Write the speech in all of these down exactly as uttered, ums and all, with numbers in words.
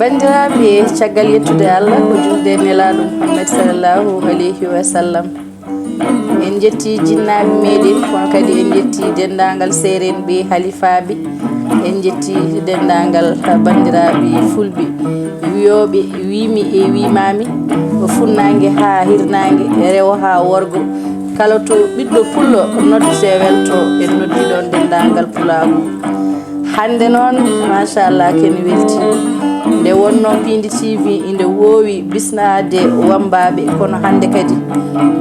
Banndiraaɓe, caggal yettude Allah, ko julde e Nelaaɗo Muhammad sallallahu alayhi wa sallam, en njetti jinnaaɓe meɗen, kono kadi en njetti denndaangal seerenɓe, halifaaɓe, en njetti denndaangal banndiraaɓe fulɓe, wiyooɓe, wiimi e wiimaami, ko funnaange haa hirnaange, rewo haa worgo. Kala to ɓiɗɗo pullo noddetee welto, en noddi ɗoon denndaangal pulaagu. Hannde noon, machallah, ken welti. Nde wonnoo Piindi T V inde woowi bisnaade wammbaaɓe, kono hannde kadi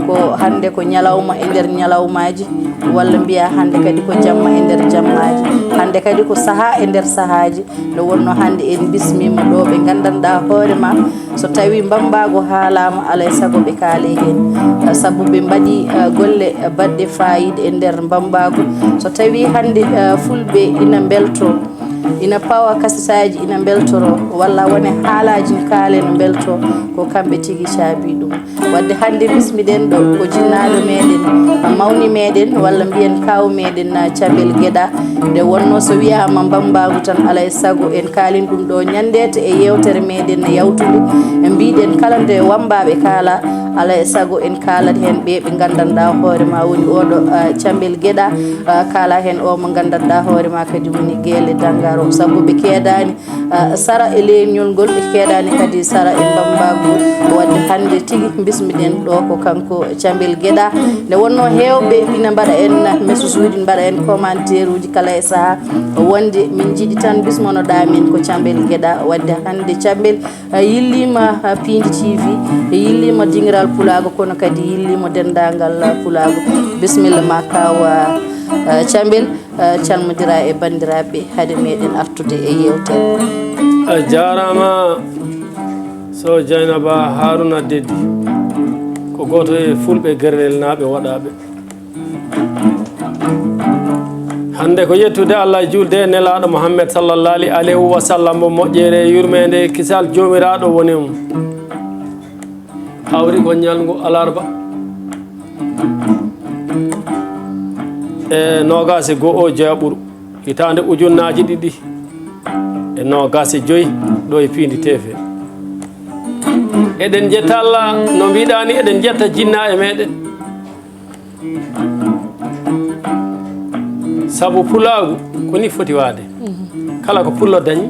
ko, hannde ko ñalawma e nder ñalawmaaji, walla mbiyaa hannde kadi ko jamma e nder jammaaji. Hannde kadi ko sahaa e nder sahaaji. Nde wonnoo hannde en bismiima ɗo ɓe nganndanɗaa hoore maa, so tawii mbammbaagu haalaama, alaa e sago ɓe kaale heen. Sabu ɓe mbaɗii, eh, golle, eh, baɗɗe faayiida e nder mbammbaagu. So tawii hannde, eh, fulɓe ina mbeltoo, ina pawa kasetaaji, ina mbeltoroo, walla wone haalaaji ne kaale no mbeltoo, ko kamɓe tigi caabii ɗum. Wadde hannde bismiɗen ɗo ko jinnaaɗo meɗen, mawni meɗen, walla mbiyen kaaw meɗen, ah, Cambel Geɗa. Nde wonnoo so wiyaama mbammbaagu tan, alaa e sago en kaalin ɗum ɗo ñanndeete e yeewtere meɗen yawtunde. En mbiɗen kala nde wammbaaɓe kaala, alaa e sago en kaalat heen ɓe ɓe nganndanɗaa hoore maa woni oɗo, ah, Cambel Geɗa, ah, kaala heen o mo nganndanɗaa hoore maa kadi woni Geele Dangaro. Sabu ɓe keedaani ah, sara e leeñol ngol, ɓe keedaani kadi sara e mbammbaagu. Wadde hannde tigi bismiɗen ɗo ko kanko Cambel Geɗa. Nde wonnoo heewɓe ina mbaɗa en message uji, mbaɗa en commentaire uji kala e sahaa. Wonde min njiɗi tan bismonoɗaa min ko Cambel Geɗa. Wadde hannde Cambel, ah, yilliima, ah, Piindi T V, yilliima Dingiral Pulaagu, kono kadi yilliima denndaangal, ah, Pulaagu. Bismilla ma kaaw, ah, Cambel. Eh, calmodira e banndiraaɓe hade meɗen artude e yeewtere. A jaaraama, Sow Dieynaba Haruna Deddi, ko gooto e fulɓe Gerlelnaaɓe waɗaaɓe. Hannde ko yettude Allah, juulde e Nelaaɗo Muhammad sallallahu alayhi wa sallam, mo moƴƴere e yurmeende e kisal Joomiraaɗo woni mum. Hawri ko ñalngu alarba e noogaas e go'o joyaɓuru, hitaande ujunnaaji ɗiɗi e noogaas e joy, ɗo e Piindi T V. Eɗen njetta Allah, no mbiɗaa ni, eɗen njetta jinnaaɓe meɗen. Sabu pulaagu ko ni foti waade. Kala ko pullo dañi,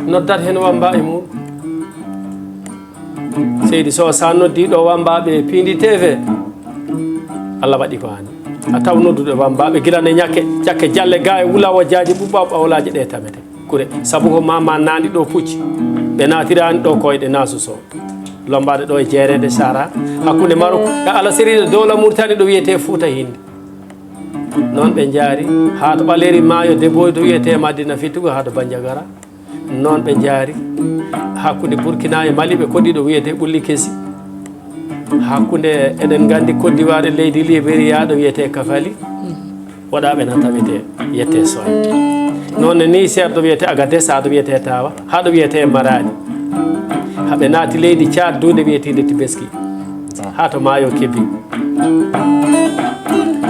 noddat heen wamba e muɗum. Seydi Sow, sa noddi ɗo wambaaɓe Piindi T V, Allah waɗi ko haani. A taw nodduɗo wambaaɓe gila ne ñakke, cakke jalle ga e wulawo jaaji ɓuɓɓa ɓawlaaji ɗe tamete. Kure, sabu ko mama nani ɗo pucci. Ɓe natirani ɗo koyɗe nasu so. Lombaade ɗo e jeereende Sahara, hakkunde Marok e Alaseri e dowla Muritani ɗo wiyetee Fuuta Hindi. Noon ɓe njaari haa to ɓaleeri maayo Deboy to wiyetee Madina Fittugo haa to Banjagara. Noon ɓe njaari hakkunde Burkina e Mali, ɓe koɗi ɗo wiyetee Ɓulli Kesi. Hakkunde, eɗen nganndi, Côte d'Ivoire e leydi Libéria ɗo wiyetee Kafali. Waɗaaɓe na tawetee yette Soy. Noon ne Niger ɗo wiyetee Agadez, haa ɗo wiyetee Tawa, haa ɗo wiyetee Maradi. Haa ɓe naati leydi Tchad, duunde wiyetiinde Tibeski. Haa to maayo Kebi.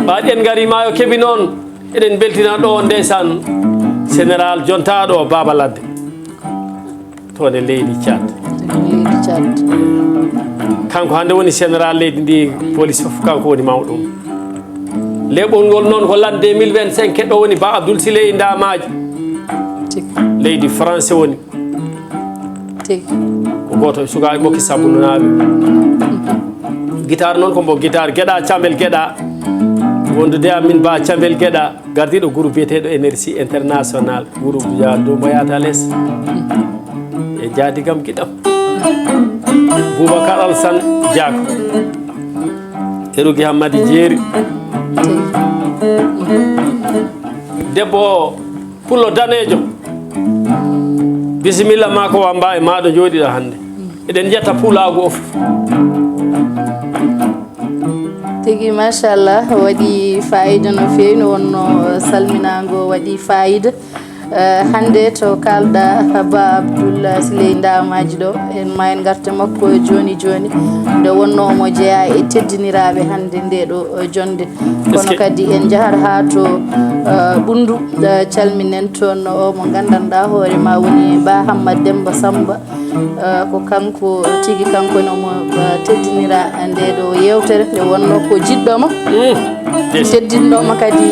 Ɓaaɗi en ngari maayo Kebi noon, eɗen mbeltina ɗo ndeysaan Général jontaaɗo o Baaba Ladde. Toon e leydi Tchad. Leydi Tchad. Kanko hannde woni général leydi ndi, police fof kanko woni mawɗo. Leɓol ngol noon ko l'an deux mille vingt-cinq, ɗo woni Ba Abdoul Siley Ndamaaji. Tigi. Leydi France woni. Tigi. Ko gooto e sukaaɓe Ɓokki Sabbunaaɓe. Guitare noon ko mbo guitare Geɗa, Cambel Geɗa. Wondude amin Ba Cambel Geɗa. Gardiiɗo groupe biyeteeɗo Énergie International, groupe ya dow mbo yaata les. E jaadi kam giɗam. Boubacar Alassane Diack. E Rougui Hammadi Jeeri. Debbo o, pullo daneejo. Bisimilla ma ko wamba e maaɗo jooɗiɗo hannde. Eɗen njetta pulaagu o fof. Tigi, machallah, waɗi fayida no feewi, no wonno salminaango waɗi fayida. Eh, hannde to kaalɗa Ba Abdoul Siley Ndamaji ɗo, en ma en ngarta makko jooni jooni, nde wonno omo jeyaa e teddiniraaɓe hannde nde ɗo, eh, jonnde. Kono kadi en njahar haa to, eh, Ɓunndu, eh, calminen toon o mo nganndanɗaa hoore ma woni Ba Hammat Demba Samba. Eh, ko kanko tigi, kanko ne omo, eh, teddinira nde ɗo yeewtere, nde wonno ko jiɗɗo ma. Teddinɗo ma kadi,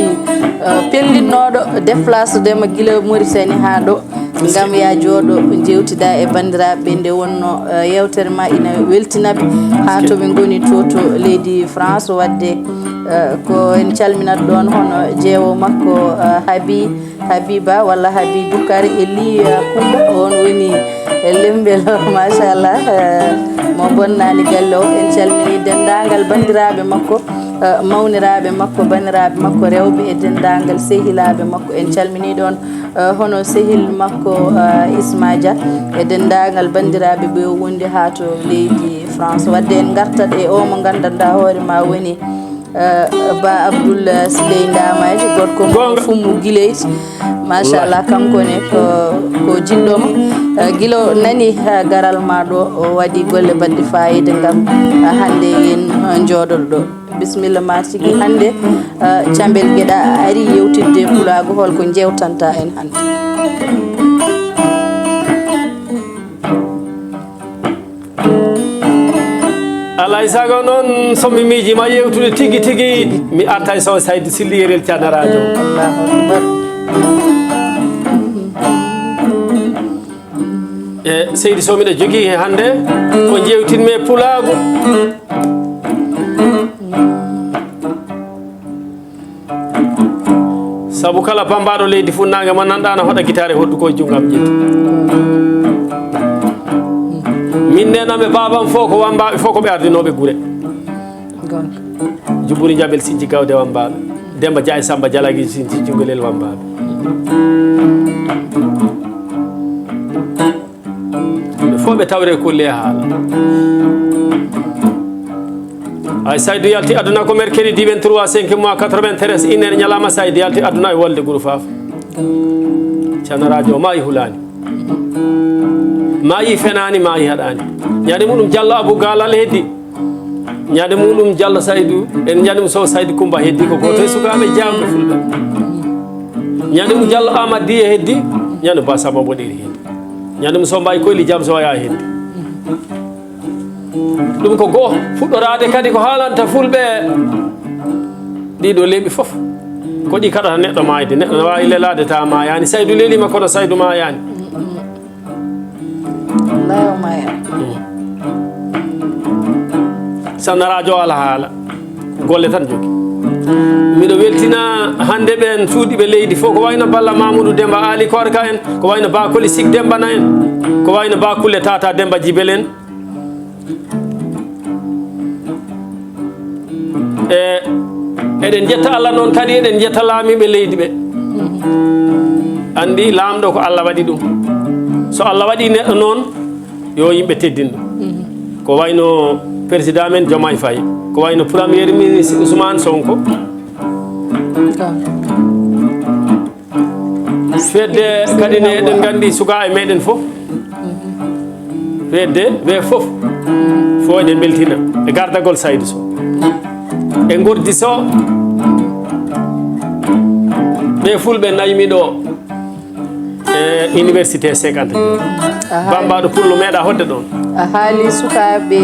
eh, pellinnooɗo déplacé de ma gila Mauritanie haa ɗo, ngam ya jooɗo njeewtida e banndiraaɓe, nde wonno, eh, yeewtere ma ina weltinaɓe haa to ɓe ngoni to, to leydi France. Wadde, eh, ko en calminat ɗoon hono jeewo makko, eh, Habi, Habiba walla Habi Dukkar e Li, eh, Kumba, on woni, eh, Lembel, machallah, eh, mo bonnani galle o. En calmini denndaangal banndiraaɓe makko, eh, mawniraaɓe makko, banndiraaɓe makko rewɓe e denndaangal sehilaaɓe makko. En calmini ɗoon, eh, hono sehil makko, eh, Isma Dia e denndaangal banndiraaɓe ɓe o wondi haa to leydi France. Wadde en ngartat e o mo nganndanɗaa hoore ma woni, eh, Ba Abdoul Siley Ndamaji, gorko mo Fummu Gileyti. Machallah, kanko ne ko, ko jiɗɗo ma. Eh, gila o nani, eh, garal ma ɗo, o waɗi golle baɗɗe fayida ngam, eh, hannde en, eh, njooɗoɗo ɗo. Bisimilla ma tigi hannde, eh, Cambel Geɗa ari yewtidde pulaagu, holko njewtanta en hannde? Alaa e sago noon, so mi miijiima yeewtude tigi tigi, mi arta e Sow Saydu Silli Yerel Canaraajo. Allahu Akbar. E Seydi Sow, miɗo jogii he hannde ko njeewtinmi e pulaagu. Sabu kala bammbaaɗo leydi fuɗnaange mo nanɗaa na hoɗa gitaare hoddu ko e junngo am ƴetti. Min neenam e baabam fof ko wammbaaɓe fof ko ɓe ardinooɓe gure. Jubburi Njaɓel Sinji Gawde wammbaaɓe. Demba Dia e Samba Jalagi Sinji Junngolel wammbaaɓe. Ɓe fof ɓe tawre e kulle e haala. Ay, Saydu yalti aduna ko mercredi vingt-trois cinq mois quatre-vingt-treize, une heure ñalawma, Saydu yalti aduna e wolde Guru Faaf. Canaraajo o maayi hulaani. Maayi fenaani, maayi haɗaani. Ñande muɗum Jallo Abu Galal heddi. Ñande muɗum Jallo Saydu, en ñande mum Sow Saydu Kumba heddi, ko gooto e sukaaɓe jaawɓe fulɓe. Ñande mum Jallo Amad Diye heddi, ñande Ba Samba Mboɗeeri heddi. Ñande mum Sow Mbaye Koyli Jam Sow yaa heddi. Ɗum ko goo, fuɗɗoraade kadi ko haalanta fulɓe ɗiɗo leeɓi fof. Ko ɗi kaɗata neɗɗo maayde. Neɗɗo no waawi lelaade ta maayaani. Saydu leliima kono Saydu maayaani. Wallaahi o maayaani. Sanna rajo ala haala. Golle tan jogi. Miɗo weltina hannde ɓeen suuɗiiɓe leydi fof, ko wayno Balla Mamoudou Demba Ali Korka en, ko wayno Ba Koli Sik Demba na en, ko wayno Ba Kulle Tata Demba Jibel en. E eɗen njetta Allah noon kadi, eɗen njetta laamiiɓe leydi ɓe. Anndi laamɗo ko Allah waɗi ɗum. So Allah waɗi neɗɗo noon, yo yimɓe teddin ɗum. Ko wayno président men Diomaye Faye, ko wayno premier ministre Ousmane Sonko. Fedde kadi ne eɗen nganndi sukaaɓe meɗen fof. Fedde ɓe fof, fof eɗen mbeltina e gardagol Saydu Sow. E ngordi Sow, ɓe fulɓe naymi ɗo e université Cheikh Anta Diop. Bambaɗo pullo meeɗa hoɗde ɗon. A haali sukaaɓe,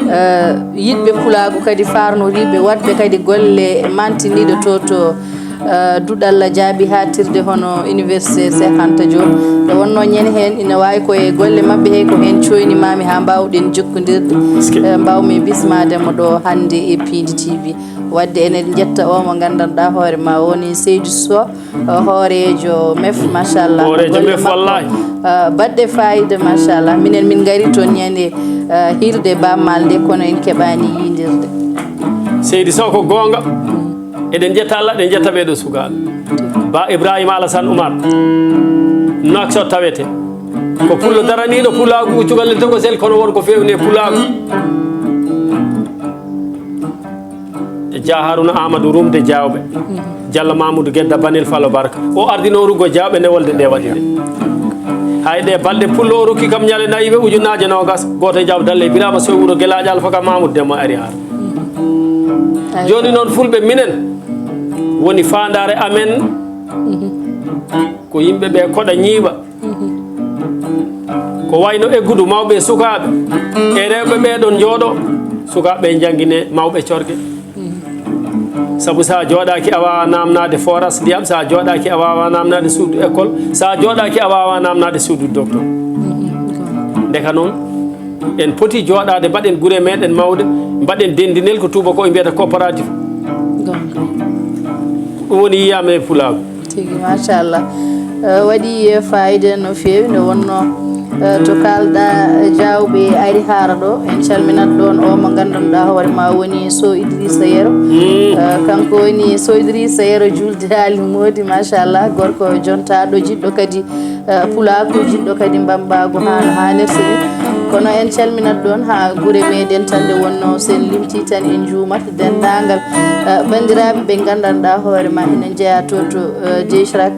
eh, yiɗɓe pulaagu kadi, faarnoriiɓe waɗɓe kadi golle mantiniiɗe to, to, eh, duɗalla jaabi haaɗtirde hono université Cheikh Anta Diop. Nde wonnoo ñande heen ina waawi ko e golle maɓɓe he, ko heen cooynimaami haa mbaawɗen jokkondirde. Eh, mbaawmi bismaade mo ɗo hannde e Piindi T V. Wadde enen njetta o mo nganndanɗaa hoore ma woni Seydi Sow. Hooreejo mef, machallah. Hooreejo mef, wallaahi. Ah, baɗɗe fayida, machallah. Minen min ngari toon ñande, ah, hirde bammal nde, kono en keɓaani yiindirde. Seydi Sow ko goonga. Eɗen njetta Allah, eɗen njetta ɓeeɗo sukaaɓe. Ba Ibrahima Alassane Oumar. Nouakchott tawete. Ko pullo daraniiɗo pulaagu, cukalel tokosel, kono won ko feewni e pulaagu. E Jaa Haruna Amadou Rumde Jawɓe. Jalla Mamoudou Gedda Banel Falo Barka. O ardinoorugo Jawɓe nde wolde nde waɗi nde. Hay ɗe balɗe pullo o rokki kam ñale nayi ɓe ujunnaaje noogas. Gooto e Jawɓe Dalle Birama Sow wuro Gelaajo Alfaka Mamoudou Demmo ari Haara. Jooni noon fulɓe minen woni faandaare amen ko yimɓe ɓe koɗa ñiiɓa. Ko wayno eggudu mawɓe e sukaaɓe e rewɓe ɓe ɗon njooɗo, sukaaɓe ɓe njanngine mawɓe corge. Sabu so a jooɗaaki a waawaa naamnaade forage ndiyam, so a jooɗaaki a waawaa naamnaade suudu école, so a jooɗaaki a waawaa naamnaade suudu docteur. Ndeka noon en poti jooɗaade mbaɗen gure meɗen mawɗe, mbaɗen denndinel ko tuubakooɓe mbiyata coopérative. Ɗum woni yiyaama e pulaagu. Tigi, machallah. Eh, waɗi, eh, fayida no feewi nde wonno, eh, to kaalɗa, eh, Jawɓe ari Haara ɗo, en calminat ɗon o mo nganndanɗaa hoore ma woni Sow Idrissa Yero. Eh, kanko woni Sow Idrissa Yero Julde Ali Moodi, machallah, gorko jontaaɗo, jiɗɗo kadi, eh, pulaagu, jiɗɗo kadi mbammbaagu haa no haanirta ni. Kono en calminat ɗon haa gure meɗen tan nde wonno sen limti tan en njuumat denndaangal, eh, banndiraaɓe ɓe nganndanɗaa hoore ma ina njeyaa to, to, eh, Jeychrak,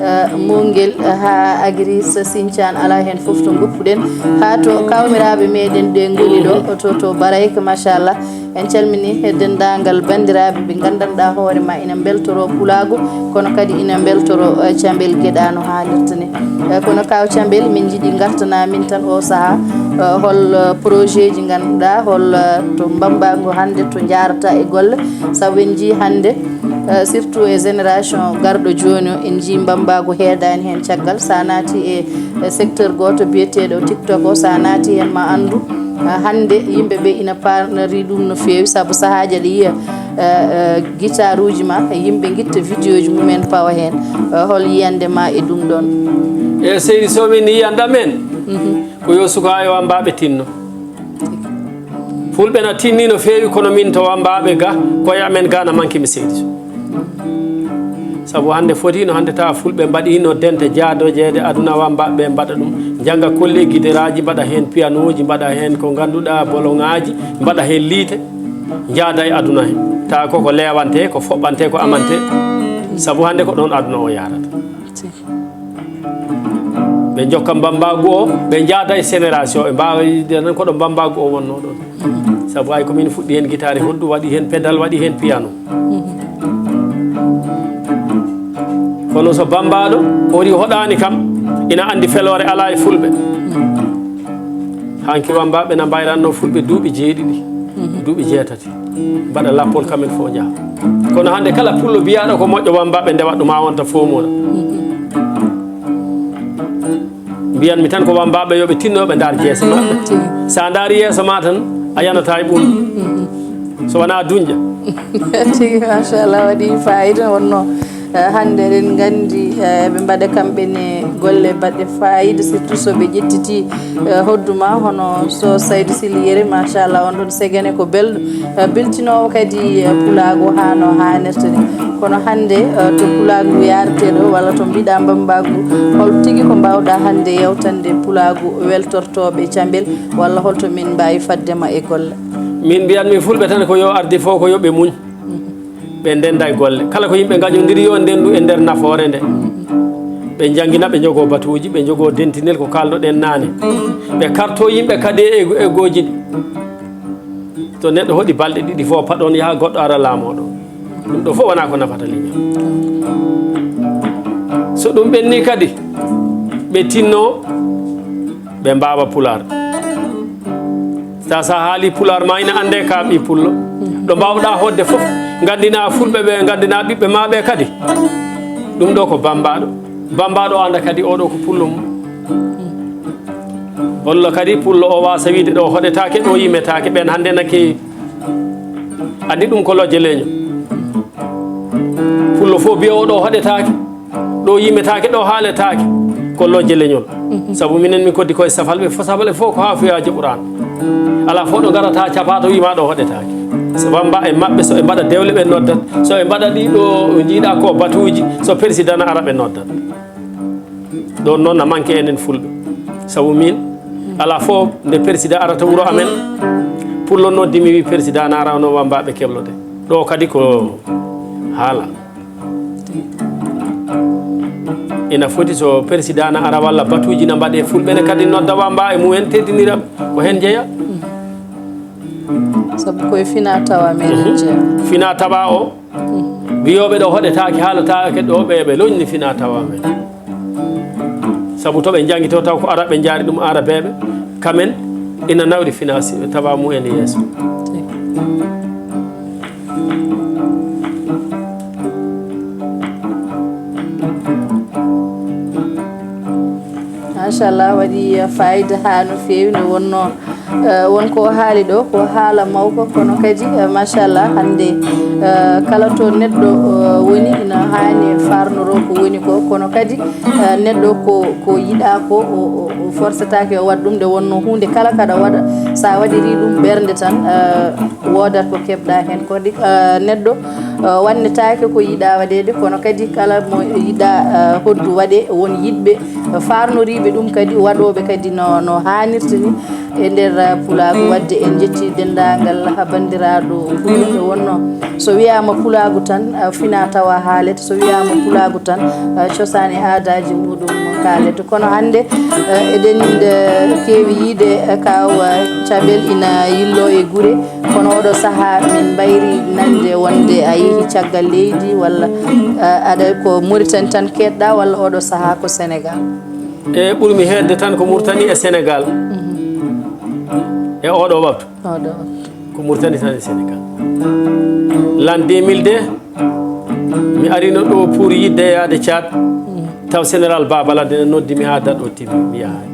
eh, Mongel, eh, haa Agris, Sinthiane, alaa heen fof to ngoppuɗen, haa to kawmiraaɓe meɗen ɓe ngoni ɗo, to, to Barayka, machallah. En calmini e denndaangal banndiraaɓe ɓe nganndanɗaa hoore ma ina mbeltoroo pulaagu, kono kadi ina mbeltoroo, eh, Cambel Geɗa no haalirta ni. Eh, kono kaw Cambel, min njiɗi ngartana min tan o sahaa, eh, hol, eh, projet ji ngannduɗaa, hol, eh, to mbammbaagu hannde to njaarata e golle, sabu en njii hannde, eh, surtout e génération garɗo jooni o, en njii mbammbaagu heedaani heen caggal. So a naati e, e secteur gooto biyeteeɗo TikTok o, so a naati heen ma anndu, eh, hannde yimɓe ɓe ina paarnori ɗum no feewi, sabu sahaaji aɗa yiya, eh, eh, guitaruuji ma, yimɓe ngitta vidéoji mumen pawa heen. Eh, hol yiyannde ma e ɗum ɗon? E seydi, so min yiyannde amen, ko yo sukaaɓe wammbaaɓe tinno. Fulɓe na tinni no feewi, kono min to wammbaaɓe ga, koye amen ga na manki mi seydi. Sabu hannde foti no hannde tawa fulɓe mbaɗi no dente jaadojeede aduna wammbaaɓe mbaɗa ɗum. Njannga kolle gideraaji, mbaɗa heen piyanooji, mbaɗa heen ko ngannduɗaa boloŋaaji, mbaɗa heen liite, njaada e aduna he. Tawa ko ko leewante, ko foɓɓante, ko amante. Sabu hannde ko ɗoon aduna o yahrata. Ɓe njokka mbammbaagu o, ɓe njaada e génération, ɓe mbaawa yiide tan ko ɗo mbammbaagu o wonnoo ɗoon. Sabu hay ko min fuɗɗi heen gitaari hoɗdu, waɗi heen pedal, waɗi heen piano. Kono so bammbaaɗo o ri hoɗaani kam, ina anndi feloore alaa e fulɓe. Hanki wammbaaɓe na mbayranno fulɓe duuɓi jeeɗiɗi, duuɓi jeetati. Mbaɗa lappol kamen fof njaha. Kono hannde kala pullo biyaaɗo ko moƴƴo wammbaaɓe ndewa ɗum haa wonta foomora. Mbiyanmi tan ko wammbaaɓe yo ɓe tinno, ɓe ndaar jeese maɓɓe. Tigi. So a ndaari yeeso ma tan, a yanata e ɓuuɓi. So wonaa duñƴa. Tigi, machallah, waɗi fayida wonno. Eh, hannde eɗen nganndi, eh, ɓe mbaɗa kamɓe ne golle baɗɗe fayida, surtout so ɓe ƴettiti, eh, hodduma, hono so Saydu Sili Yeri, machallah, on ɗon segene ko belɗo, eh, beltinoowo kadi, eh, pulaagu haa no haanirta ni. Kono hannde, eh, to pulaagu yaretee ɗo, walla to mbiɗa mbammbaagu, hol tigi ko mbaawɗa hannde yewtande pulaagu weltortooɓe Cambel, walla holto min mbaawi fadde ma e golle? Min mbiyanmi fulɓe tan ko yo ardi fof ko yo ɓe muñ. Ɓe ndennda e golle. Kala ko yimɓe ngañondiri yo ndenndu e nder nafoore nde. Ɓe njanngina, ɓe njogoo batuuji, ɓe njogoo dentinel ko kaalnoɗen naane. Ɓe kartoo yimɓe kadi e, e gooji ɗi. To neɗɗo hoɗi balɗe ɗiɗi fof paɗon yaha goɗɗo ara laamooɗo. Ɗum ɗo fof wonaa ko nafata leñol. So ɗum ɓenni kadi, ɓe tinno, ɓe mbaawa pulaar. Sa, sa haali pulaar ma ina annde ka ɓi pullo. Ɗo mbaawɗa hoɗde fof, nganndina fulɓe ɓe, nganndina ɓiɓɓe ma ɓe kadi. Ɗum ɗo ko bammbaaɗo. Bammbaaɗo annda kadi oɗo ko pullo mum. Walla kadi pullo o waasa wiide ɗo hoɗetaake, ɗo yimetaake, ɓen hannde na keewi. Anndi ɗum ko lojje leñol. Pullo fof biya oɗo hoɗetaake. Ɗo yimetaake, ɗo haaletaake, ko lojje leñol. Sabu minen min koddi koye safalɓe, fo safalɓe fof ko haafuyaaji Qur'an. Alaa fof ɗo ngarata capaa to wiima ɗo hoɗetaake. So wamba e maɓɓe, so ɓe mbaɗa dewle ɓe noddat, so ɓe mbaɗa ɗi ɗo njiiɗa ko batuuji, so président na ara ɓe noddat. Ɗon noon na manque enen fulɓe. Sabu min, alaa fof nde président arata wuro amen, pullo noddi mi wi président na ara no wamba ɓe keblode. Ɗo kadi ko haala. Ina foti so président na ara walla batuuji na mbaɗe, fulɓe ne kadi nodda wamba e mumen teddinira ko heen jeya. Sabu koye fina tawa meɗen jeya. Fina tawa o wiyooɓe ɗo hoɗetaake haalataake ɗo ɓe ɓe loñni fina tawa men. Sabu to ɓe njanngi to taw ko araɓe njaari ɗum arabeeɓe, kamen ina nawri finaasi tawa mumen yeeso. Machallah, waɗi fayida haa no feewi nde wonno. Won ko o haali ɗo ko haala mawko, kono kadi machallah hannde kala to neɗɗo woni ina haani farnoro ko woni ko, kono kadi neɗɗo ko ko yiɗa ko o forsetaake o waɗa ɗum. Nde wonno huunde kala kaɗa waɗa, sa waɗiri ɗum ɓernde tan, woodat ko keɓɗa heen. Kadi neɗɗo wannetaake ko yiɗa waɗeede, kono kadi kala mo yiɗa hoddu waɗe, won yiɗɓe farnoriiɓe ɗum kadi, waɗooɓe kadi no no haanirta ni e nder pulaagu. Waɗde en njetti denndaangal banndiraaɗo fulɓe wonno, so wiyaama pulaagu tan fina tawa haalete, so wiyaama pulaagu tan cosaan e aadaaji muɗum kaalete. Kono hannde eɗen keewi yiide kaw cabel ina yillo e gure, kono oɗo sahaa min mbayri nande wonde a yehi caggal leydi walla aɗa ko Mauritanie tan keɗɗa walla oɗo sahaa ko Sénégal? E ɓurmi heedde tan ko Mauritanie e Sénégal. E oɗo waktu. Oɗo waktu. Ko Mauritanie tan e Sénégal. L'an deux mille deux, mi arino ɗo pour yidde yaade Tchad. Taw général Babalade ne noddi mi haa daɗo timmi, mi yahaani.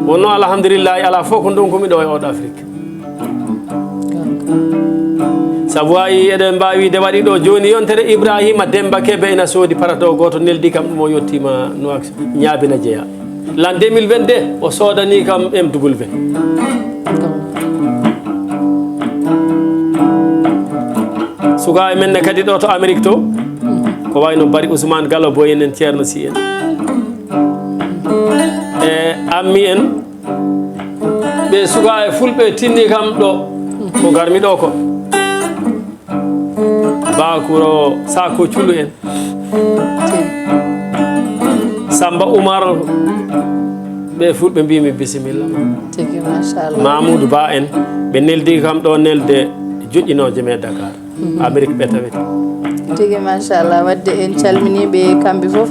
Wonno alhamdulillahi, alaa fof ko ndonkomi ɗo e oɗo Afrique. Sabu wayi eɗen mbaawi de waɗi ɗo jooni yontere Ibrahima Demba Kebe ina soodi parato gooto, neldi kam ɗum o yettiima Nouakchott, ñaabina jeya. L'an deux mille vingt-deux, o soodani kam M W. Suka e men ne kadi ɗo to Amérique to, ko wayno Bari Ousmane Gallo Boy en, en Ceerno Si en. E ammi en, ɓe suka e fulɓe tinni kam ɗo, ko garmi ɗo ko. Bakuro Sako Culu en. Samba Umar, ɓe fulɓe mbimi bisimilla. Tigi, machallah. Mamoudou Ba en, ɓe neldi kam ɗo nelde joƴƴinooje me Dakar. Amérique ɓe tawete. Tigi, machallah. Waɗde en calminiiɓe kamɓe fof.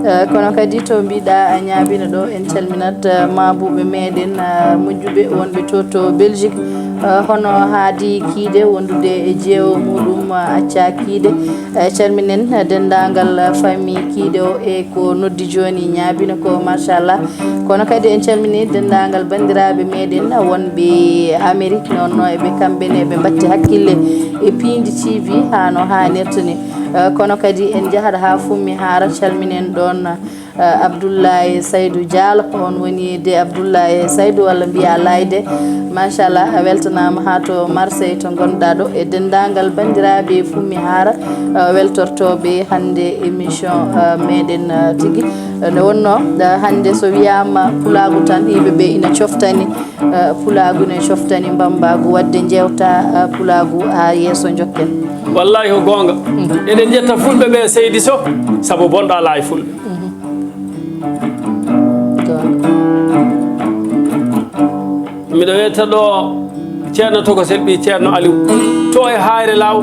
Eh, kono kadi to mbiɗa a ñaabina ɗo, en calminat eh, maabuɓe meɗen eh, moƴƴuɓe wonɓe to to Belgique. Eh, hono haadi kiide wondude e jeewo muɗum eh, acca kiide. Eh, calminen eh, denndaangal eh, famille kiide o e ko noddi jooni ñaabina ko machallah. Kono kadi en calmini denndaangal banndiraaɓe meɗen wonɓe Amérique, noon no eɓe kamɓe ne eɓe mbatti hakkille e Piindi T V haa no haanirta ni. Eh, kono kadi en njahat haa Fummi Haara, calminen ɗoon eh, Abdoulaye Saydou Diallo, on woni de Abdoulaye Saydou walla mbiya Layde. Machallah, a weltanaama haa to Marseille to ngonɗa ɗo e denndaangal banndiraaɓe Fummi Haara eh, weltortooɓe hannde émission eh, meɗen eh, tigi. Nde wonno eh, hannde so wiyaama pulaagu tan yimɓe ɓe ina coftani eh, pulaagu ne coftani mbammbaagu, waɗde njewta eh, pulaagu haa yeeso njokken. Wallahi ko goonga. Eɗen njetta fulɓe ɓe seydi Soh sabu bonɗo alaa e fulɓe. Goonga. Miɗo wiyata ɗo Ceerno Tokosel ɓii Ceerno Aliw to e Haayre Laaw.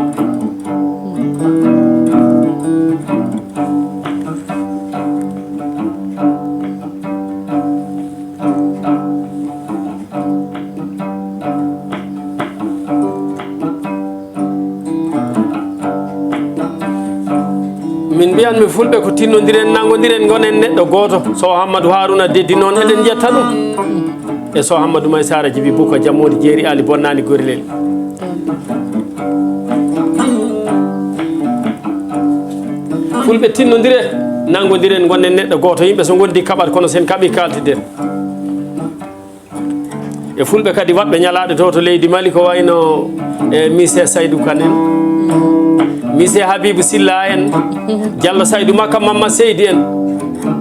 Min mbiyanmi fulɓe ko tinnondiren, nanngondiren, ngonen neɗɗo gooto. Sow Hammadu Haaruna Deddi noon eɗen njetta ɗum. E Sow Hammadu Maysara Jibi Bukka Jammoodi Jeeri Ali Bonnaani Gorilel. Fulɓe tinnondire, nanngondiren, ngonnen neɗɗo gooto. Yimɓe so ngondi kaɓat kono sen kaɓi kaltiden. E fulɓe kadi waɗɓe ñalaaɗe to to leydi Mali ko wayno e Mise Saydou Kane en, Mise Habibou Silla en, Diallo Saydou Makka Mamma Seydi en.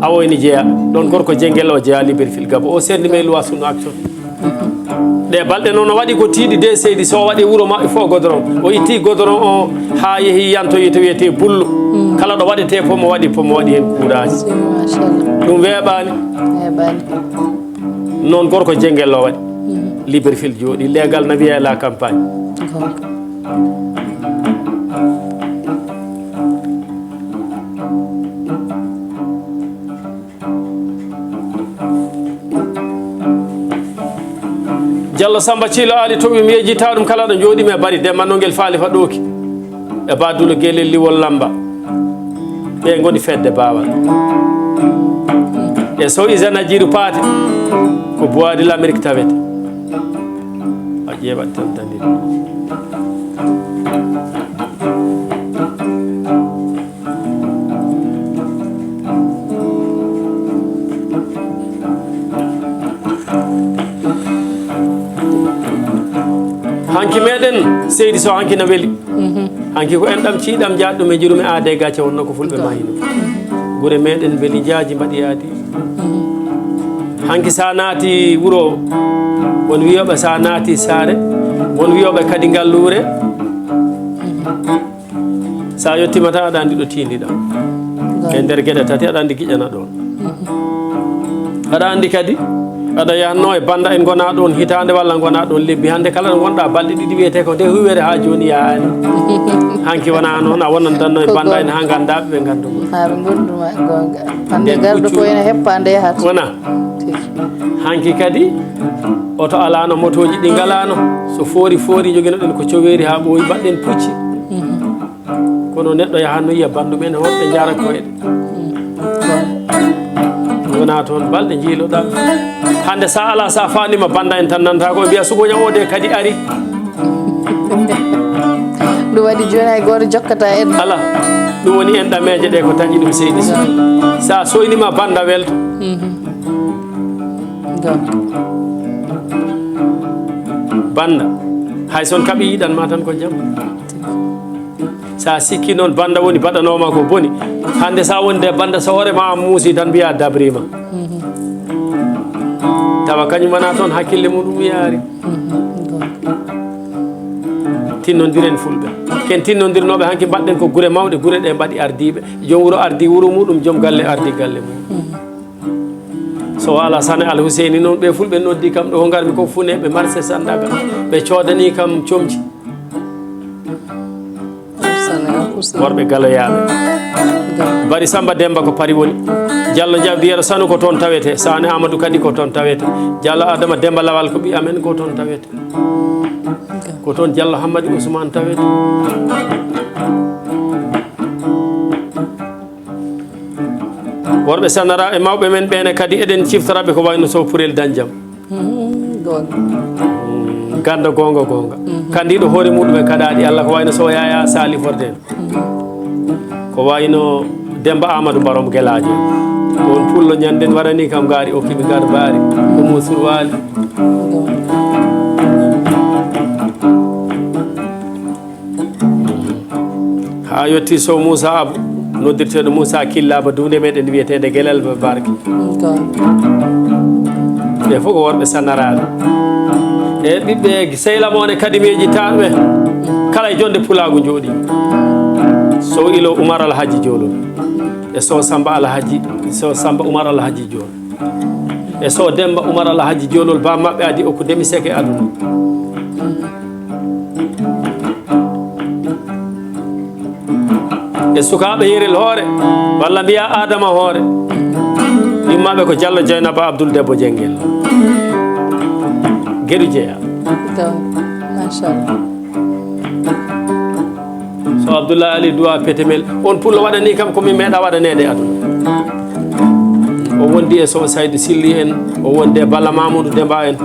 Awo ene jeeya ɗon, gorko Jengel o jeeya Libreville Gabo, o serni me luwa sunu action. Ɗe balɗe noon o waɗi ko tiiɗi de, seydi, so o waɗi wuro maɓɓe fof godoron. O itti godoron o haa yehi yantoyi to wiyetee Bullo. Kala ɗo waɗetee fof mo waɗi, fof mo waɗi heen kuuraaji. Machallah. Ɗum weeɓaani. Weeɓaani. Noon gorko Jengel o waɗi. Libreville jooɗi, leegal na wiyee La Campagne. Goonga. Jallo Samba Ciilo Aali towi mi yejjitaa ɗum kala ɗo njooɗi mi e Bari Demba Nongel Faali Faɗooki e Badulo Gelel Liwol Lamba. Ɓe ngoni fedde baawal. E so Isana Jiru Paate ko Bois de l'Amérique tawete. A ƴeeɓat tan dandi. Hanki meɗen, seydi, so hanki na weli. Hanki ko enɗam ciiɗam jaɗɗum e jurume aade gacce wonno ko fulɓe mahino. Gure meɗen weli jaaji mbaɗi yaadi. Hanki sa naati wuro, won wiyoɓe sa naati saare, won wiyoɓe kadi ngalluure. Sa yettiima tan, aɗa anndi ɗo tiindiɗaa. E nder geɗe tati, aɗa anndi giƴana ɗoon. Aɗa anndi kadi, aɗa yahatnoo e bannda en ngona ɗoon hitaande walla ngona ɗoon lebbi. Hannde kala ɗo ngonɗaa balɗe ɗiɗi, wiyetee ko nde huwere haa jooni yahaani. Hanki wonaa noon, a wonandanno e bannda en haa nganndaa ɓe, ɓe nganndu ma. Haa ɓe nganndu ma, goonga. Hannde garɗo ko ene heppa nde yahata. Wona. Tigi. Hanki kadi, oto alaano, motooji ɗi ngalaano. So foori foori, njoginoɗen ko coweeri haa ɓooyi, mbaɗɗen pucci. Kono neɗɗo yahatno yiya banndum en, hoɗɓe njaara koyɗe. Wona toon balɗe njiiloɗaa. Hannde sa alaa, sa faanima bannda en tan nanta ko mbiya suɓoña o de kadi ari. Ɗum waɗi jooni hay gooto jokkata en. Alaa. Ɗum woni en ɗameeje ɗe ko taƴi ɗum seydi. Sa soynima bannda welto. Bannda. Hay son kaɓi yiɗan ma tan ko jam. Sa sikki noon bannda woni baɗanoma ko boni. Hannde sa wonde bannda so hoore ma muusi tan mbiya dabrima. Tawa kañum wona toon hakkille muɗum yaari. Tinnondiren fulɓe. Ken tinnondirnoɓe hanki mbaɗɗen ko gure mawɗe, gure ɗe mbaɗi ardiɓe. Joom wuro ardi wuro muɗum, joom galle ardi galle mum. So Alasane Alhuseyni noon, ɓe fulɓe noddi kam ɗo ngarmi ko funeeɓe marché Sandaga. Ɓe coodani kam comci. Worɓe galoyaaɓe. Bari Samba Demba ko Pari woni. Jallo Jabdi Yero Sanu ko toon tawete. Sane Amadou kadi ko toon tawete. Jallo Adama Demba Lawal ko ɓi amen ko toon tawete. Ko toon Jallo Hammadi Ousmane tawete. Worɓe Sanara e mawɓe men ɓeene kadi eɗen ciftoraɓe ko wayno Sow Purel Dañjam. Goonga. Ganda goonga goonga. Kandiɗo hoore muɗum e kaɗaaɗi Allah ko wayno Sow Yaya Sali Fordel. Ko wayno Demba Amadou Barom Gelaajo. On pullo ñanden waɗani kam ngaari o kiɓi ngar baari. Ko mo surwaali. Haa yetti Sow Moussa Abou, noddirteeɗo Moussa Killaba, duunde meɗen wiyeteende Gelel Ba Barki. Ɓe fof ko worɓe Sanaraaɓe. E ɓiɓɓe sehla moone kadi mi yejjitaaɓe, kala e jonde pulaagu njooɗi. Sow Ilo Umar Alhaji Joolol. E Sow Samba Alhaji, Sow Samba Umar Alhaji Joolol. E Sow Demba Umar Alhaji Joolol, ba maɓɓe adi okku demi seke aduna. E sukaaɓe Yerel Hoore, walla mbiya Adama Hoore. Yummaɓe ko Jallo Jeynaba Abdoul Debbo Jengel. Geɗu jeeya. Machallah. So Abdoulaye Ali Duwa Petemel, on pullo waɗani kam ko mi meeɗa waɗaneede aduna. O wondi e Sow Saydu Silli en, o wondi e Balla Mamoudou Demba en.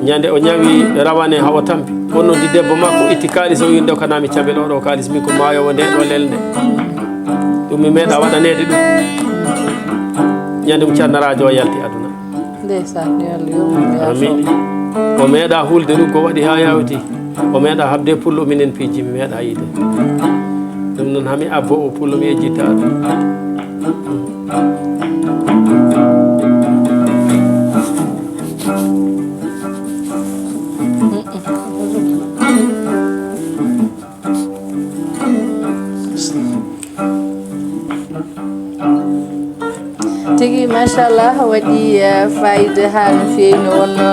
Ñande o ñawi rawane haa o tampi. O noddi debbo makko, itti kaalis, o wi, "Ndokanami cabel oɗo kaalis, min ko maayowo nde ɗo lelde." Ɗum mi meeɗa waɗaneede ɗum. Ñande mo Ceerno Raajo o yalti aduna. Ndeysaan, yo Allah yurmo mo, yaafo mo. Amiin. O meeɗa hulde ruggo waɗi haa yawti. O meeɗa habde pullo minen piiji, mi meeɗa yiide. Ɗum noon, hami abbo o pullo, mi yejjitta ɗum. Machallah, waɗi eh, fayida haa no feewi. No wonno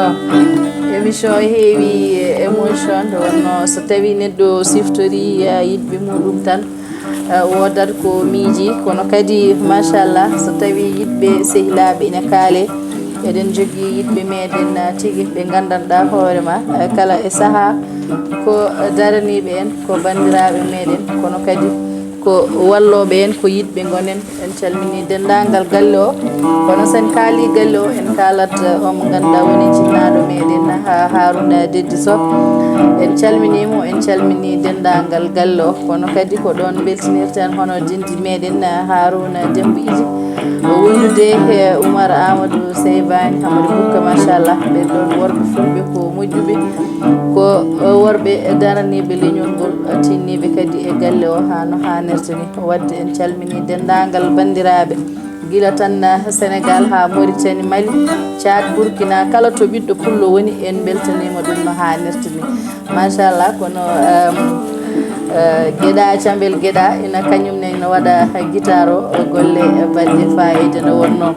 émission heewi eh, émotion. Nde wonno so tawi neɗɗo siftori eh, yiɗɓe muɗum tan, eh, woodat ko miiji. Kono kadi machallah, so tawi yiɗɓe sehilaaɓe ina kaale, eɗen jogii yiɗɓe meɗen eh, tigi ɓe nganndanɗaa hoore ma eh, kala e sahaa ko daraniiɓe en, ko banndiraaɓe meɗen, kono kadi ko wallooɓe en, ko yiɗɓe ngonen. En calminii denndaangal galle o. Kono so en kaalii galle o, en kaalat eh, o mo ngannduɗaa woni jinnaaɗo meɗen, ha Haruna Deddi Soh. En calminii mo, en calminii denndaangal galle o. Kono kadi ko ɗoon mbeltinirten hono dindi meɗen eh, Haruna Demba Idi. O wondude e Umar Amadou Seybani Hamadi Bukka, machallah. Ɓen ɗoon worɓe fulɓe ko moƴƴuɓe, ko eh, worɓe daraniiɓe leñol ngol, tinniiɓe kadi e galle o haa no haanirta ni. Wadde en calminii denndaangal banndiraaɓe, gila tan eh, Sénégal haa Mauritanie, Mali, Tchad, Burkina, kala to ɓiɗɗo pullo woni, en mbeltaniima ɗum no haanirta ni. Machallah, kono em, eh, Geɗa Cambel Geɗa, ina kañum ne ina waɗa guitar o, golle baɗɗe fayida no wonno.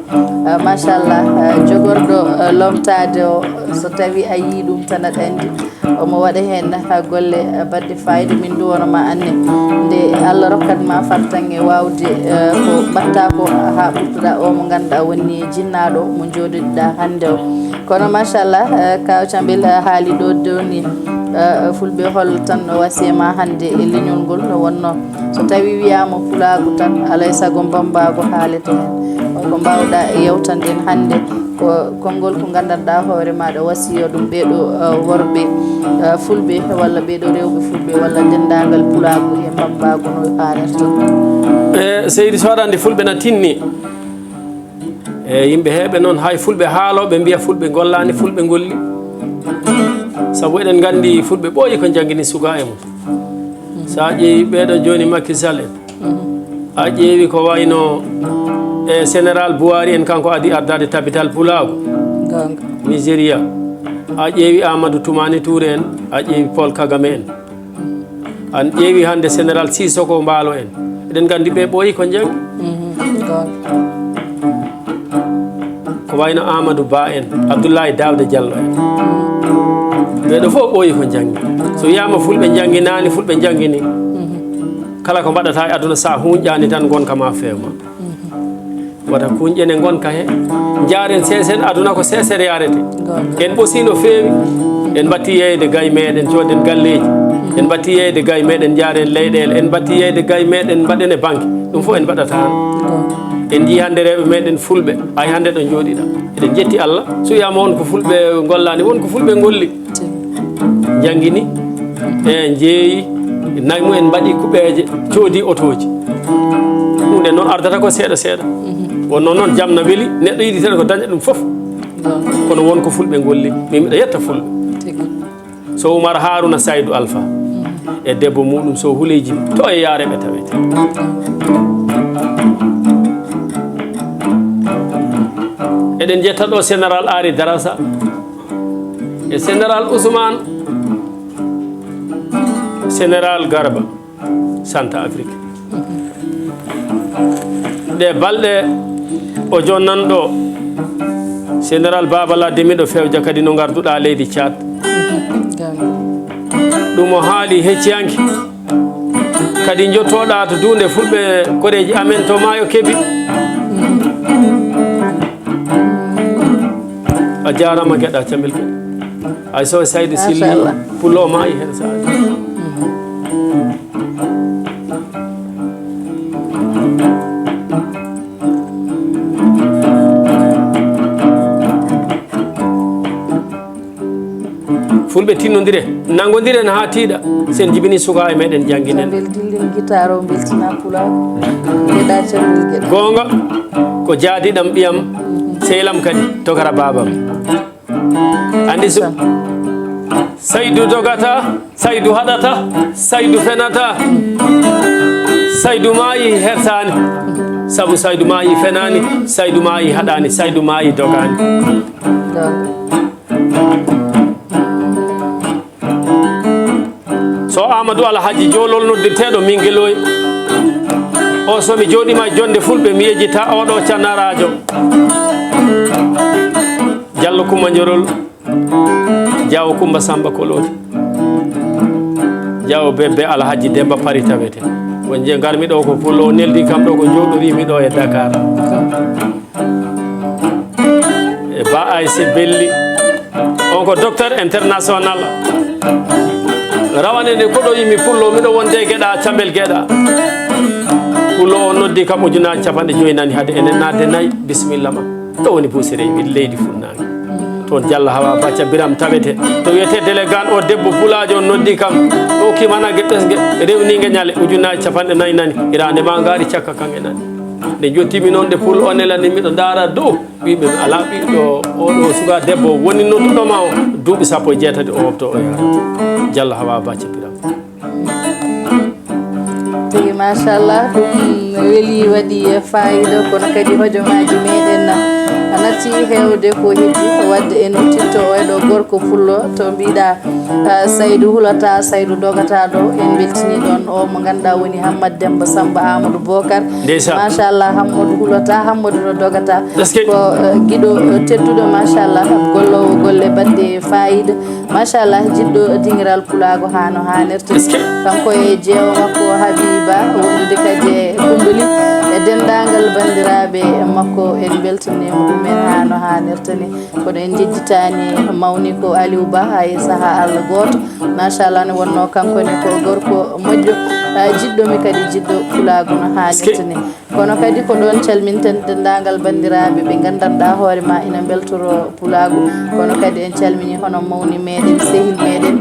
Eh, machallah, eh, jogorɗo eh, lomtaade o, so tawi a yii ɗum tan aɗa anndi. Omo waɗa heen ha golle eh, baɗɗe fayida, min nduwano ma anne. Nde Allah rokkat ma fartaŋŋe waawde eh, ko mbaɗta ko haa ɓurtuɗa o mo ngannduɗaa woni jinnaaɗo mo njooɗiɗa hannde o. Kono machallah, eh, Kaw Cambil eh, haali ɗo doni eh, fulɓe hol tan no wasi e ma hannde e leñol ngol no wonno. So tawi wiyaama pulaagu tan, alay sago mbammbaagu haalete heen. Ko mbawɗa yewtande en hannde, ko konngol ko nganndanɗaa hoore maaɗa wasiyo ɗum ɓeeɗo eh, worɓe eh, fulɓe walla ɓeeɗo rewɓe fulɓe walla denndaangal pulaagu e mbammbaagu no haanirta. E seydi, so aɗa anndi fulɓe na tinni e yimɓe heeɓe noon, hay fulɓe haalooɓe mbiya fulɓe ngollaani, fulɓe ngolli. Sabu eɗen nganndi fulɓe ɓooyi ko njanngini suka e mum. So a ƴeewi ɓeeɗo jooni Macky Sall en, a ƴeewi ko wayno e Général Buhari en, kanko adi ardaade tabital pulaagu Nigeria. A ƴeewi Amadou Toumani Touré en, a ƴeewi Paul Kagame en. An ƴeewi hannde Général Sissoko Embaló en. Eɗen nganndi ɓe ɓooyi ko njanngi. Ko wayno Amadou Ba en, Abdoulaye Daouda Diallo en. Ɓeeɗo fof ɓooyi ko njanngi. So wiyaama fulɓe njannginaani, fulɓe njanngini. Kala ko mbaɗata e aduna, so a huuñƴaani tan, ngonka ma feewma. Wata kuuñƴen e ngonka he. Njaaren seesen, aduna ko seesere yarete. En ɓosii no feewi. En mbatti yeeyde gay meeɗen, cooden galleeji. En mbatti yeeyde gay meeɗen, njaaren leyɗeele. En mbatti yeeyde gay meeɗen, mbaɗen e banque. Ɗum fof en mbaɗata tan. En njii hannde rewɓe meeɗen fulɓe, hay hannde ɗo njooɗiɗa. Eɗen njetti Allah. So wiyaama won ko fulɓe ngollaani, won ko fulɓe ngolli. Njanngini, e njeeyi, nayi mumen mbaɗi kuɓeeje, coodi otooji. Ɗum ɗen noon ardata ko seeɗa seeɗa. Wonno noon jam na weli, neɗɗo yiɗi tan ko daña ɗum fof. Kono won ko fulɓe ngolli, min miɗa yetta fulɓe. So Umar Haruna Saydu Alfa e debbo muɗum so Huleyji to e yaare ɓe tawete. Eɗen jetta ɗo Général Ari Darasa e Général Ousmane, Général Garba, Centre Afrique. Ɗe balɗe o jonnan ɗo Général Baba Ladde, miɗo fewja kadi no ngarduɗa leydi Tchad. Ɗum o haali hecciyanke. Kadi njottoɗa to duunde fulɓe koreeji amen to maayo Kebi. A jaarama geɗa Cambil Geɗa. Ay so Saydu Silli pullo maayi hen sa. Fulɓe tinnondire, nanngondiren haa tiiɗa, sen jibini suka e meɗen jannginen. Bel dillin gitaar o beltina pulaar. Geɗa Cambil Geɗa. Goonga, ko jaadiɗam ɓiyam, sehlam kadi, tokara baabam. Anndi so Saydu dogata, Saydu haɗata, Saydu fenata. Saydu maayi hersaani. Sabu Saydu maayi fenaani, Saydu maayi haɗaani, Saydu maayi dogaani. So Amadou Alhaji Joolol noddirteeɗo Mingeloy. O so mi jooɗiima e jonde fulɓe, mi yejjita oɗo canaraajo. Jallo Kumba Njorol, Jaawo Kumba Samba Koloodi, Jaawo Bebbe Alhaji Demba Pari tawete. Ko je ngarmi ɗo ko pullo o neldi kam ɗo ko jooɗoriimi ɗo e Dakar. E Ba Ayse Belli. On ko docteur international. Rawane nde ko ɗo yimi pullo, miɗo wonde e Geɗa, Cambel Geɗa. Pullo o noddi kam ujunaaji capanɗe joyi nani hade enen naatde nayi. Bisimilla ma. Ɗo woni Buusirey, mi leydi Funnaange. Toon Jallo Hawa Bacca Biram tawete. To wiyete Delegaan o debbo pulaajo on noddi kam. O kimana ge ɓesnge, rewninge ñale ujunaaji capanɗe nayi nani. Hiraande ma ngaari cakka kan e nani. Nde jottimi noon, nde pullo o nelani, miɗo ndaara dow. Ɓiɓɓe mi alaa ɓiɗɗo, oɗo suka debbo woni nodduɗo ma o, duuɓi sappo e jeetati o wopto o yaha. Jallo Hawa Bacca Biram. Tigi machallah, ɗum weli, waɗi fayida, kono kadi hojomaaji meɗen natti heewde ko heddi. Wadde en udditto o e ɗo gorko pullo to mbiɗa, ah, Saydou hulata, Saydou dogata ɗo. En mbeltini ɗon o mo ngannduɗaa woni Hammad Demba Samba Amadou Bokar. Machallah, Hammadu hulata, Hammadu no dogata. Ko, eh, giɗo, eh, tedduɗo, machallah, golloowo golle baɗɗe fayida. Machallah, jiɗɗo dingiral pulaagu haa no haanirta. Kanko e jeewo makko Habiba, wondude kadi e Kumbali, e denndaangal banndiraaɓe makko, en mbeltaniima ɗumen haa no haanirta ni. Kono en njejjitaani mawni ko Aliou Ba, hay sahaa Allah gooto. Machallah, ne wonnoo kanko ne ko gorko moƴƴo, eh, jiɗɗo mi kadi, jiɗɗo pulaagu no haanirta ni. Kono kadi ko ɗoon calminten denndaangal banndiraaɓe ɓe nganndanɗaa hoore ma ina mbeltoro pulaagu. Kono kadi en calminii hono mawni meɗen, sehil meɗen,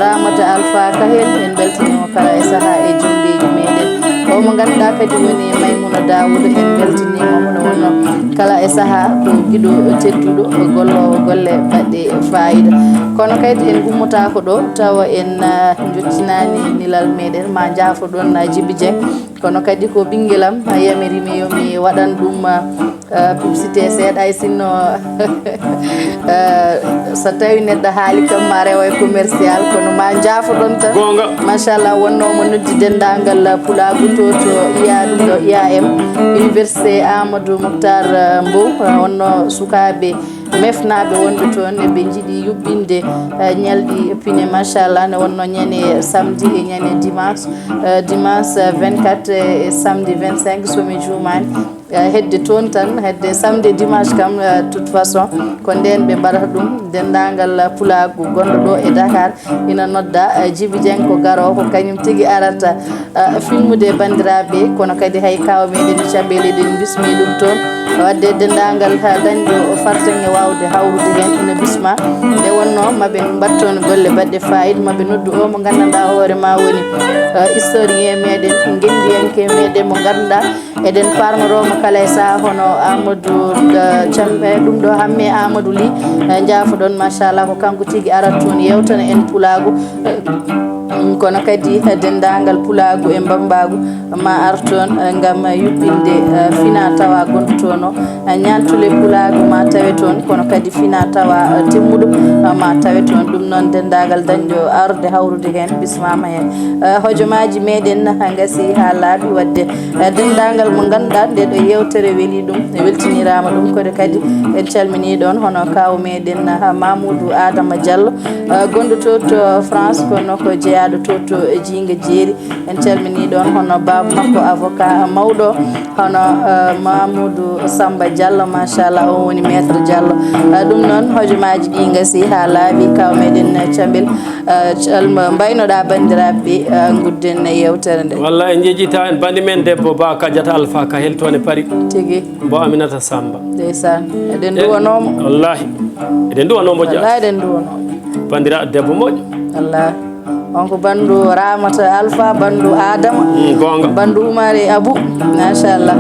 Ramata Alpha Kahel, en mbeltaniima kala e sahaa e junndeeji meɗen. O mo ngannduɗaa kadi woni Maymuna Daawuda, en mbeltaniima mo no wonno kala e sahaa ko giɗo tedduɗo, golloowo golle baɗɗe fayida. Kono kadi en ummotaako ɗo tawa en, ah, njottinaani nilal meɗen, ma njaafo ɗoon, ah, Jibi Dieng. Kono kadi ko ɓinngel am, a yamiri mi yo mi waɗan ɗum, ah, publicité seeɗa, ay sinno, ah, so tawi neɗɗo haali kam ma rewa e commercial, kono ma njaafoɗon tan. Machallah, wonno mo noddi denndaangal pulaagu to, to I A ɗum ɗo, I A M, Université Amadou Moctar, ah, Mbow, ah, wonno sukaaɓe mefnaaɓe wonɓe toon, eɓe njiɗi yuɓɓinde, eh, ñalɗi pine, machallah, ne wonno ñande samedi e ñande dimanche, eh, dimanche, eh, vingt-quatre e samedi vingt-cinq, so mi juumaani. Eh, hedde toon tan, hedde samedi e dimanche kam, eh, toute façon, ko ndeen ɓe mbaɗata ɗum. Denndaangal pulaagu gonɗo ɗo e Dakar ina nodda, eh, Jibi Dieng ko garoowo, ko kañum tigi arata, eh, filmude banndiraaɓe, kono kadi hay kaaw meɗen Caɓeele eɗen mbismi ɗum toon. Wadde denndaangal, ha, dañɗo fartaŋŋe waawde hawrude heen ina bisma. Nde wonnoo maɓe mbaɗ toon golle baɗɗe fayida, maɓe noddu o mo nganndanɗaa hoore ma woni, eh, historien meɗen, ngenndiyanke meɗen mo ngannduɗaa eɗen paarnoroo mo kala e sahaa, hono Amadou, eh, Thiam, eh, ɗum ɗo Hamme Amadou Ly, eh, njaafoɗon, machallah, ko kanko tigi arata toon yeewtana en pulaagu, eh, mm, kono kadi, eh, denndaangal pulaagu e mbammbaagu ma ar toon, eh, ngam, eh, yuɓɓinde, eh, fina tawa gonɗo toon o, eh, ñaantule pulaagu ma tawe toon, kono kadi fina tawa, eh, timmuɗo, eh, ma tawe toon. Ɗum noon, denndaangal dañɗo arde hawrude heen, bismaama heen. Eh, hojomaaji meɗen, eh, ngasi haa laaɓi, wadde, eh, denndaangal mo ngannduɗaa nde ɗo yeewtere weli ɗum, e weltiniiraama ɗum, kono kadi en calminii ɗoon hono kaaw meɗen, eh, Mamoudou Adama Diallo, eh, gonɗo to, to France, kono ko jeyaaɗo to, to Jiinga Jeeri. En calminii ɗoon hono baaba makko, avocat mawɗo, hono, eh, Mamoudou Samba Diallo, machallah, o woni maître Diallo. Eh, ɗum noon, hojomaaji ɗi ngasi haa laaɓi, kaaw meɗen, eh, Caɓel, eh, calma, mbaynoɗaa banndiraaɓe, eh, ngudden e yeewtere nde. Walla en njejjita en banndi men debbo Ba Kadiata Alpha Kahel toon e Paris. Tigi. Mbo Aminata Samba. Ndeysaan. Eɗen nduwanoo mo. Wallahi. Eɗen nduwanoo mo. Wallahi, eɗen nduwanoo mo. Banndiraaɗo debbo moƴƴo. Wallahi. On ko banndu Ramata Alpha, banndu Adama, mm, goonga, banndu Umar e Abu, machallah.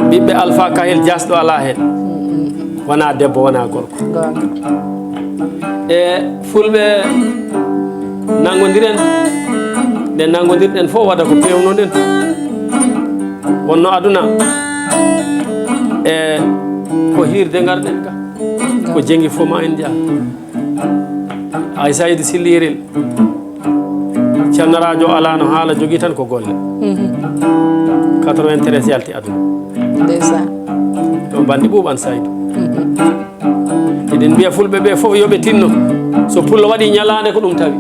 Ɓiɓɓe Alpha Kahel jasɗo alaa heen. Mm, mm, mm. Wonaa debbo, wonaa gorko. Goonga. E fulɓe nanngondiren, nde nanngondirɗen fof waɗa ko peewnoɗen. Wonno aduna e ko hiirde ngarɗen ga, ko jengi fof ma en njaha. Ay Saydu Sillirel, Tan rajo alano haala, jogii tan ko golle. Quatre-vingt-treize yalti aduna. Ndeysaan. Ɗon bandi ɓuuɓan Saydu. Eɗen mbiya fulɓe ɓe fof yo ɓe tinno. So pullo waɗi ñalaande ko ɗum tawi.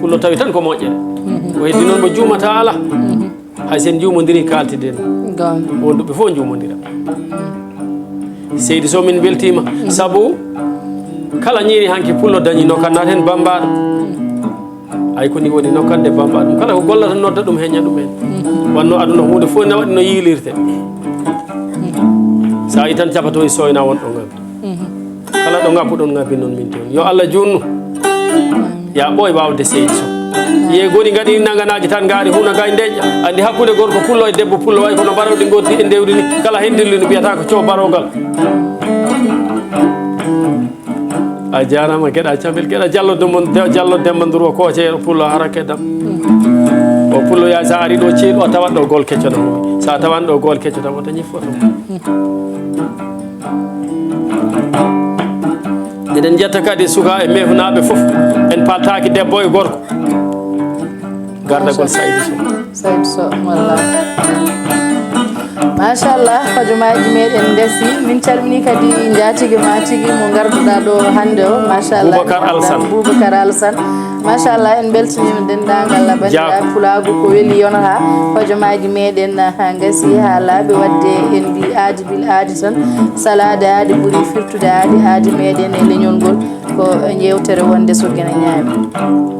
Pullo tawi tan ko moƴƴere. Ko heddi noon mo juumata ala. Hay sen juumondiri kaltiden. Goonga. Wonduɓe fof juumondira. Seydi Sow, min beltiima. Sabu kala ñiiri hanki pullo dañi nokkan, naat heen bambaɗo. Ay ko ni woni nokkan de bambaɗo ɗum. Kala ko gollata nodda ɗum, heña ɗum heen. Wanno aduna huunde fof na waɗi no yiilirte. Sa yi tan capato e soyna won ɗo ngam. Kala ɗo ngabbuɗon ngabbi noon min toon. Yo Allah juunnu. Ya ɓooy waawde Seydi Sow. Ye goni ngaɗi nanganaaji tan ngaari huna gay ndeƴƴa. Andi hakkunde gorko pullo e debbo pullo way kono mbaroɗi ngotti e ndewri ni. Kala hen dilli no mbiyata ko coo barogal. A jaaraama Geɗa Camel, Geɗa Jallo Demba, Jallo Demba Nduro Kooceero pullo harake dam. O pullo ya sa ari ɗo ceeɗu a tawat ɗo gol kecco dam. Sa tawan ɗo gol kecco dam o dañi foto. Eɗen njetta kadi suka e meefunaaɓe fof. En paltaaki debbo e gorko. Gardagol Saydu Sow. Saydu Sow, walla. Machallah, hojomaaji meɗen ngasi. Min calmini kadi njaatige ma tigi mo ngarduɗa ɗo hannde o. Machallah. Boubacar Alassane. Boubacar Alassane. Machallah, en beltaniima denndaangal banndiraaɓe pulaagu ko weli yonata. Hojomaaji meɗen ha ngasi ha laaɓi, wadde en mbi aadi bil aadi tan. Salaade aadi ɓuri firtude aadi, aadi meɗen e leñol ngol. Ko yeewtere wonde so gena ñaawi.